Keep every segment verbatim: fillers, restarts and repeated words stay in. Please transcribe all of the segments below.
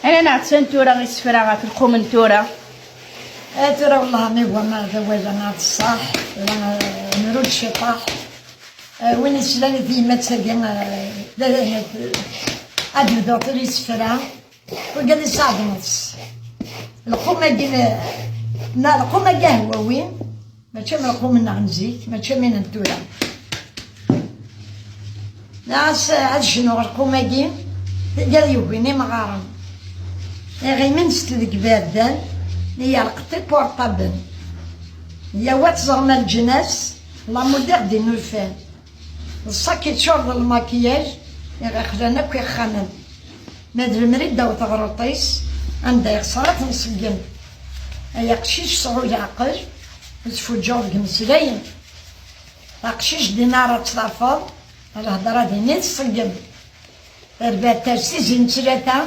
Ala neɣ attan tura isefra ɣef lqum n tura. Eh, tura wellah mi wama d awal ad ṣṣaḥ, la nrud ciṭaḥ. Eh, win islan i tyemmat-agi, eh, d- ad bduɣ tura isefra. Wigad iseɛd nneṣ. Lqum-agi n- na lqum-agi ahwawi, mačči am lqum-nneɣ n zik, mačči am win n tura. Nniɣ-as ad cnuɣ lqum-agi, tigad yugin imɣaren. Iɣimi-nset deg iberdan, yerqeṭ iporṭablen. Yawa teẓrem a leǧnas, la mode i ɣ-d-innulfan. D ṣṣak yeččur d lmakiyaj i ɣ-ixlan akk ixxamen. Ma d lemri ddaw teɣruṭ-is, anda yexṣer ad t-nṣeggem. Ay aqcic sɛu leɛqel, ur tfuǧǧuɣ deg imeslayen. Taqcict din ara tt-tafeḍ, lhedra din i tṣeggem. Tarbaɛt ters izi n tlata,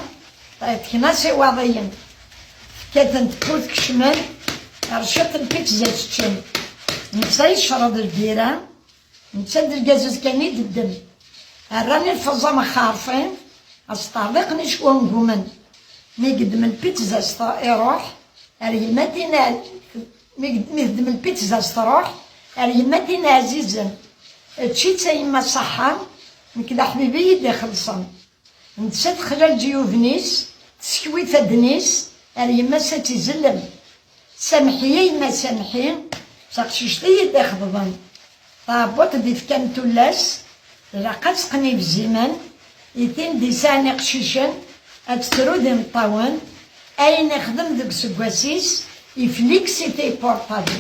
tekna s iwaḍiyen. Tekkat n tewwurt kecmen, rciṭ n lpizza teččem. Netta yecreḍ lbira, netta d lgazuz kan i d-ddem. Rran i lfeẓẓa mexxerfin, asṭerḍiq n icwangumen. Mi yeddem lpizza s t- iruḥ, ar yemma tin ɛz- mi ged- mi teddem lpizza s truḥ, ar yemma tin ɛzizen. Ečč-itt a yemma ṣaḥḥa, nekk d aḥbib i yi-d-ixellṣen. Netta texla leǧyub-nnes, teskew ifadden-is, ar yemma-s ad tt-izellem. Samḥi a yemma samḥi, d taqcict i yi-d-ixeḍben. Taɛebbuṭ d-ifkan tullas, ilaq ad teqqen ibzimen, i tin d-isɛan iqcicen, ad tettru d imeṭṭawen, ayen ixdem deg useggas-is, ifliks i taypurṭabl.